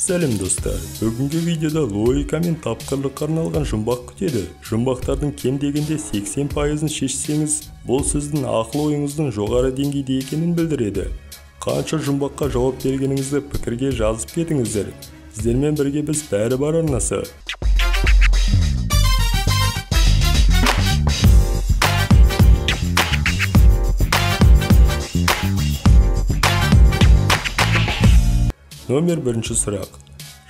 Сәлем достар, бүгінгі видеода логика мен тапқырлыққа арналған жұмбақ күтеді. Жұмбақтардың кем дегенде 80%-ын шешсеңіз, бұл сіздің ақыл ойыңыздың жоғары деңгейде екенін білдіреді. Қанша жұмбаққа жауап бергеніңізді пікірге жазып кетіңіздер. Сіздермен бірге біз бәрі бар арнасы. Номер бірінші сұрақ.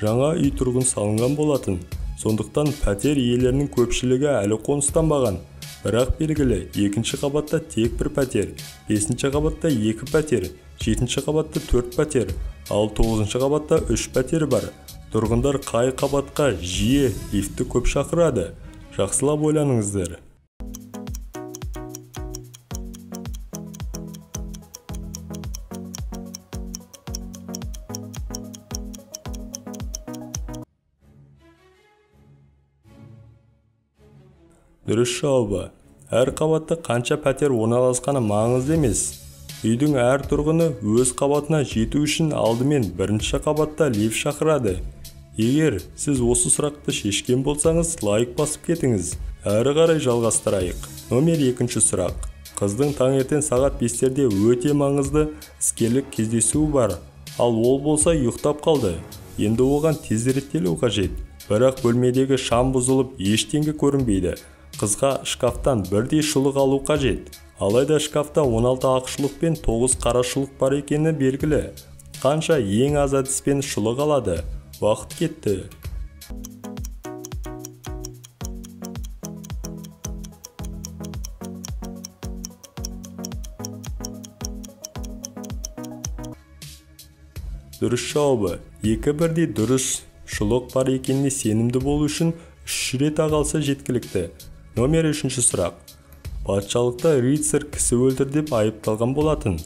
Жаңа үй тұрғын салынған болатын. Сондықтан пәтер иелерінің көпшілігі әлі қоныстанбаған. Бірақ белгілі, екінші қабатта тек бір пәтер, бесінші қабатта екі пәтер, жетінші қабатта төрт пәтер, ал тоғызыншы қабатта үш пәтер бар. Тұрғындар қай қабатқа жиі лифтті көп шақырады? Жақсылап ойланыңыздар. Дұрыс жауабы. Әр қабатта қанша пәтер орналасқаны маңызды емес. Үйдің әр тұрғыны өз қабатына жету үшін алдымен бірінші қабатта лифт шақырады. Егер сіз осы сұрақты шешкен болсаңыз, лайк басып кетіңіз. Әрі қарай жалғастырайық. Номер екінші сұрақ. Қыздың таңертең сағат 5-терде өте маңызды іскерлік кездесуі бар. Ал ол болса ұйықтап қалды. Енді оған тез реттелу қажет. Бірақ бөлмедегі шам бұзылып, ештеңе көрінбейді. Қызға шкафтан бірдей шұлық алу қажет. Алайда шкафта 16 ақ шұлық пен 9 қара шұлық бар екені белгілі. Қанша ең аз әдіспен шұлық алады? Уақыт кетті. Дұрыс жауабы. Екі бірдей дұрыс шұлық бар екеніне сенімді болу үшін 3 рет ағалса жеткілікті. Номер үшінші сұрақ. Патшалықта рыцарь кісі өлтір деп айыпталған болатын.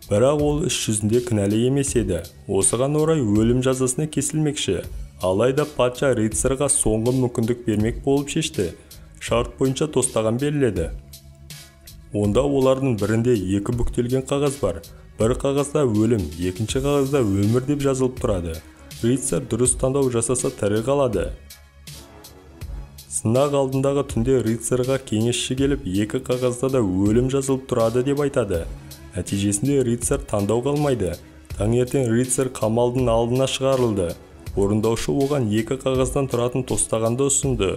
Бірақ ол іс жүзінде кінәлі емес еді. Осыған орай өлім жазасына кесілмекші. Алайда патша рыцарьға соңғы мүмкіндік бермек болып шешті. Шарт бойынша тостаған беріледі. Онда олардың бірінде екі бүктелген қағаз бар. Бір қағазда өлім, екінші қағазда өмір деп жазылып тұрады. Рыцарь дұрыс таңдау жасаса тірі қалады. Сынақ алдындағы түнде рыцарьға кеңесші келіп, екі қағазда да өлім жазылып тұрады деп айтады. Нәтижесінде рыцарь таңдау қалмайды. Таңертең рыцарь қамалдың алдына шығарылды. Орындаушы оған екі қағаздан тұратын тостағанды ұсынды.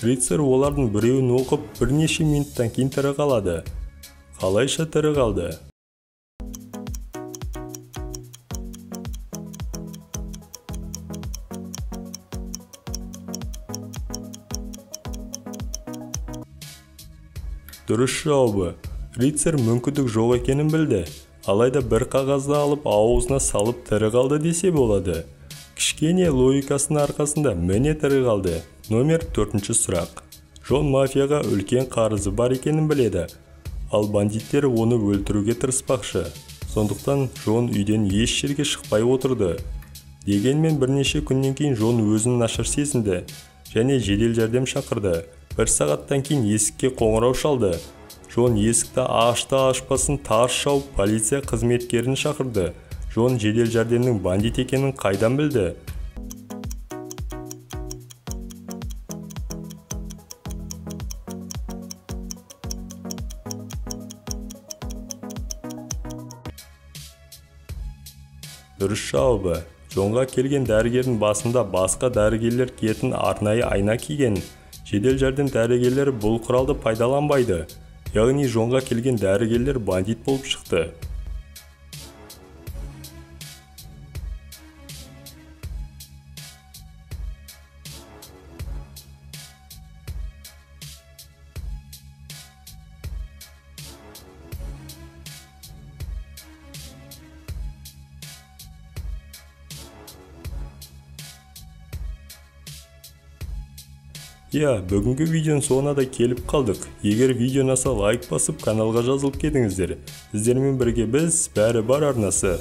Рыцарь олардың біреуін оқып, бірнеше минуттан кейін тірі қалады. Қалайша тірі қалды? Дұрыс жауабы. Рыцарь мүмкіндік жоқ екенін білді. Алайда бір қағазды алып аузына салып тірі қалды десе болады. Кішкене логикасының арқасында міне тірі қалды. Номер төртінші сұрақ. Джон мафияға үлкен қарызы бар екенін біледі. Ал бандиттер оны өлтіруге тырыспақшы. Сондықтан Джон үйден еш жерге шықпай отырды. Дегенмен бірнеше күннен кейін Джон өзін нашар сезінді және жедел жәрдем шақырды. Бір сағаттан кейін есікке қоңырау шалды. Джон есікті ашты ашпасын тарс жауып полиция қызметкерін шақырды. Джон жедел жәрдемнің бандит екенін қайдан білді? Дұрыс жауабы. Джонға келген дәрігердің басында басқа дәрігерлер киетін арнайы айна киген. Жедел жәрдем дәрігерлері бұл құралды пайдаланбайды. Яғни Джонға келген дәрігерлер бандит болып шықты. Иә, бүгінгі видеоның соңына да келіп қалдық. Егер видео ұнаса лайк басып, каналға жазылып кетіңіздер. Сіздермен бірге біз бәрі бар арнасы.